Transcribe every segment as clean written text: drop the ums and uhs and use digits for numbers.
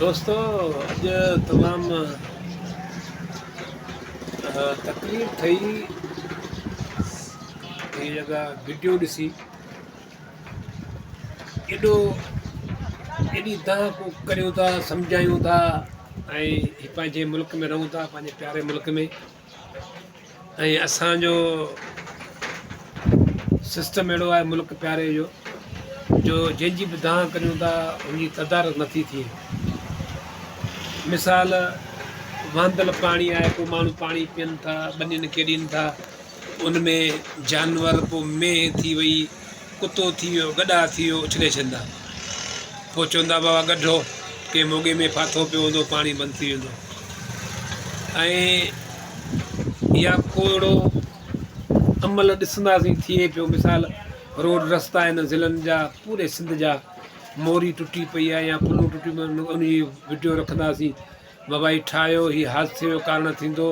دوستو اڄ تمام تڪليف ٿئي هي جيڪا وڊيو ڏسي ايڏو ايڏي دانهن ڪو ڪريون ٿا سمجهايون ٿا ۽ هي پنهنجي ملڪ ۾ رهون ٿا پنهنجي پياري ملڪ ۾ ۽ اسان جو سسٽم اهڙو آهي ملڪ پياري جو جو جنهن جي به دانهن ڪريون ٿا ان جي تدارڪ نٿي ٿئي مثال واندل پاڻي آهي پوء ماڻهو پاڻي پين ٿا ٻنين کي ڏين ٿا ان ۾ جانور پوء مينهن ٿي وئي ڪتو ٿي ويو گڏا ٿي ويو اڇلي ڇڏندا پوء چوندا بابا ڳڍو ڪنهن موڳي ۾ ڦاٿو پيو هوندو پاڻي بند ٿي ويندو ۽ يا ڪو اهڙو عمل ڏسنداسين ٿئي پيو مثال روڊ رستا آهن ضلعن جا پوري سنڌ جا موري ٽٽي پئي آهي يا پلون ٽٽي پيون آهن ان جي وڊيو رکنداسين بابا هي ٺاهيو هي حادثي جو ڪارڻ ٿيندو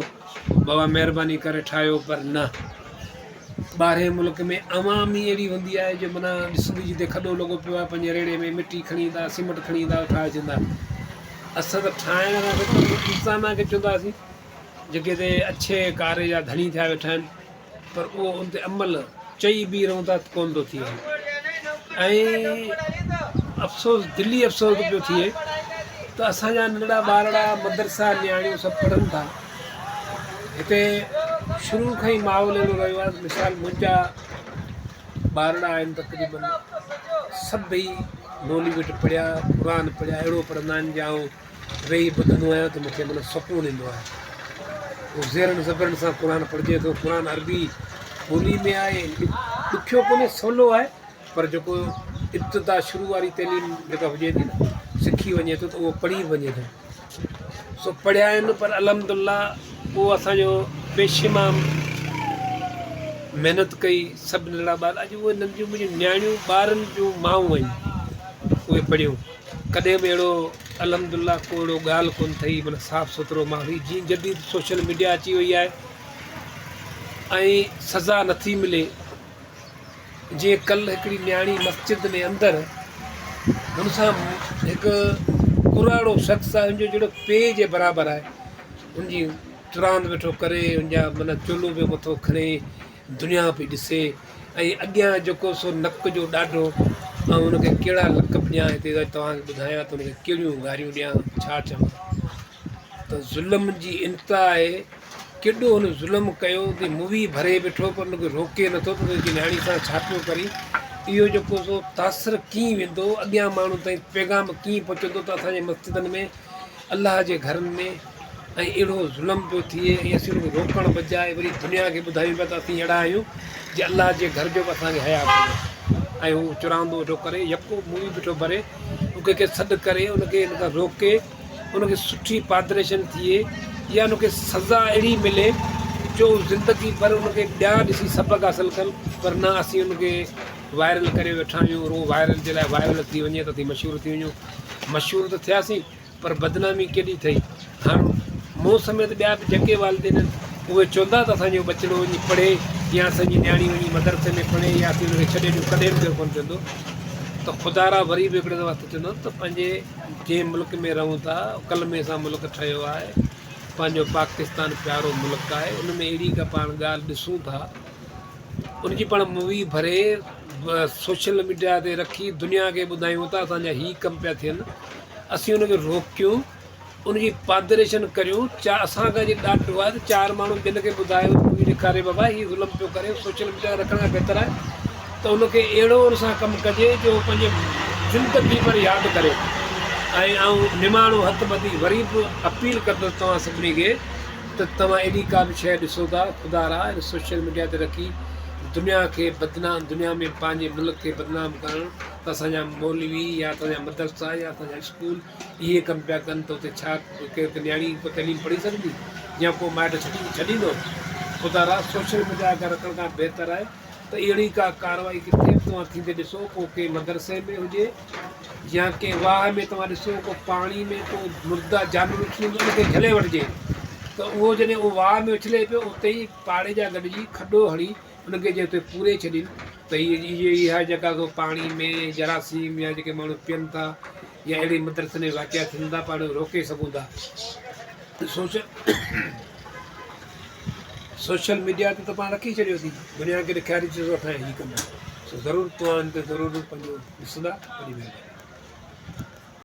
بابا مهرباني ڪري ٺاهيو پر نه ٻاهرين ملڪ ۾ عوام ئي اهڙي هوندي آهي جو معنيٰ ڏسندي جتي کڏو لڳو پيو آهي پنهنجي ريڙهي ۾ مٽي کڻي ايندا سيمنٽ کڻي ايندا ٺاهي ڇڏيندا اسان ته ٺاهڻ کان گهٽ انسان کي چونداسين جيڪي هتي اڇي ڪاري جا ڌڻي ٿيا ويٺا آهن پر اهو ان تي عمل چئي به رهون ٿا ڪونه ٿو ٿئي ۽ افسوس دلي افسوس پيو ٿئي ته اسان جا ننڍڙا ٻارڙا مدرسا نياڻيون سڀ پڙهن ٿا هتي شروع کان ئي ماحول اهڙو رهيو آهي مثال منهنجا ٻارڙا آهن تقريبن سڀئي مولوي وٽ پڙهيا قرآن پڙهيا اهڙو پڙهندا آهن جو آئون ويهي ٻڌندو آهيان ته مون کي معنيٰ سڪون ايندو آهي اهو زيرن زبرن سان قرآن پڙهجي ٿو قرآن عربي ٻولي ۾ آهي ڏکيو ڪونهي سولو آهي پر جيڪو ابتدا شروع واري تعليم جيڪا هجي ٿي نه سکي وڃي ٿو ته اهو پڙهي به وڃي ٿو سو پڙهيا آهن پر الحمد لله اهو اسانجو پيش امام محنت ڪئي سڀ ننڍڙا ٻار اڄ اهي ننڍيون منهنجون نياڻيون ٻارن جون مائون آهن اهي پڙهيون ڪڏهن به اهڙو الحمد لله ڪو اهڙو ڳالهه ڪونه ٿئي معنيٰ صاف سٿرو ماحول هي جيئن جديد سوشل ميڊيا اچي وئي آهي ۽ سزا نٿي ملي جيئن ڪلهه هڪڙي نياڻي مسجد ۾ اندر هن سان هڪ ڪراڙو شخص آهي ان جو جهڙو پيء جي برابر آهي ان جي چراند ويٺو ڪري ان جا معنيٰ چولو پيو مٿو کڻي دنيا پئي ڏسي ۽ اڳيان جيڪو سو نڪ جو ڏاڍو آئون ان کي ڪهڙا لقب ڏيان هتي توهان کي ٻڌايان ته ان کي ڪهڙيون گاريون ڏيان ڇا چوان ته ظلم جي انتها آهي ڪيڏو هن ظلم ڪيو ته مووي ڀري ويٺو پر ان کي روڪي نٿو ته تنهنجي نياڻي سان ڇا پيو ڪرين اهو جيڪو سو تاثر ڪيئن ويندو اڳيان ماڻهن تائين پيغام ڪيئن پهچندو ته اسان جي مسجدن ۾ الله جي گهرن ۾ ۽ اهڙو ظلم پيو ٿئي ۽ اسين ان کي روڪڻ بجاء وري دنيا کي ٻڌايون پيا ته اسين اهڙا آهيون جي الله جي گهر جو به اسان کي حياء ڪونهي ۽ هو چراندو ويٺو ڪري يڪو مووي بيٺو ڀري ان کي سڏ ڪري ان کي ان کان روڪي ان کي سٺي پادريشن ٿئي يا ان کي سزا اهڙي ملي جو زندگي ڀر ان کي ٻيا ڏسي سبق حاصل ڪن پر نه اسين ان کي وائرل ڪري ويٺا آهيون رڳو وائرل جي لاء وائرل ٿي وڃي ته اسين مشهور ٿي وڃون مشهور ته ٿياسين پر بدنامي ڪيڏي ٿئي هاڻ مون سميت ٻيا به جيڪي والدين آهن اهي چوندا ته اسان جو ٻچڙو وڃي پڙهي يا اسان جي نياڻي وڃي مدرسي ۾ پڙهي يا اسين ان کي ڇڏي ڏيون ڪڏهن به ڪير ڪونه چوندو ته خدارا وري به هڪڙي دفعا چوندو ته پنهنجي جنهن ملڪ ۾ رهون ٿا ڪلمي سان ملڪ ٺهيو آهي پنهنجو پاڪستان پيارو ملڪ آهي ان ۾ اهڙي ڪا پاڻ ڳالهه ڏسون ٿا ان جي پاڻ مووي ڀري سوشل ميڊيا تي رکي دنيا کي ٻڌايون ته اسان جا هي ڪم پيا ٿين اسين ان کي روڪيون ان جي پادريشن ڪريون چا اسان کان جي ڏاڍو آهي ته چار ماڻهو ٻين کي ٻڌايو مووي ڏيکاري بابا هي ظلم پيو ڪري سوشل ميڊيا رکڻ کان بهتر آهي ته ان کي اهڙو ان سان ڪم ڪجي جو پنهنجي زندگي ڀر ياد ڪري ۽ آئون نماڻو هٿ ٻڌي وري به اپيل ڪندس توهان سڀني کي ته توهان اهڙي ڪا به شيء ڏسو ٿا خدا را ان سوشل ميڊيا تي رکي دنيا کي بدنام دنيا ۾ پنهنجي ملڪ کي بدنام ڪرڻ ته اسان جا مولوي يا اسان جا مدرسا يا اسان جا اسڪول اهي ڪم پيا ڪن ته اتي ڇا ڪير نياڻي ڪو تعليم پڙهي سگهندي يا ڪو مائٽ ڇڏي ڇڏيندو خدا را سوشل ميڊيا کان رکڻ کان بهتر آهي ته اهڙي ڪا ڪارروائي ڪٿي به توهان ٿيندي ڏسو پوء ڪنهن مدرسي ۾ هجي يا ڪنهن واهه ۾ توهان ڏسو ڪو پاڻي ۾ ڪو مرده جانور اڇليندو ان کي جهلي وٺجي ته اهو جڏهن اهو واهه ۾ اڇلي پيو اتي ئي پاڙي جا گڏجي کڏو هڻي ان کي جي اتي پوري ڇڏين ته هي اها جيڪا سو پاڻي ۾ جراثيم يا جيڪي ماڻهو پين ٿا يا اهڙي مدرسن ۾ واقعا ٿين ٿا پاڻ روڪي سگهون ٿا. سوشل سوشل ميڊيا تي ته پاڻ رکي ڇڏيو ٿي دنيا کي ڏيکاري ڇڏيو اسان هي ڪندا سو ضرور توهان تي ضرور پنهنجو ڏسندا وڏي مهرباني.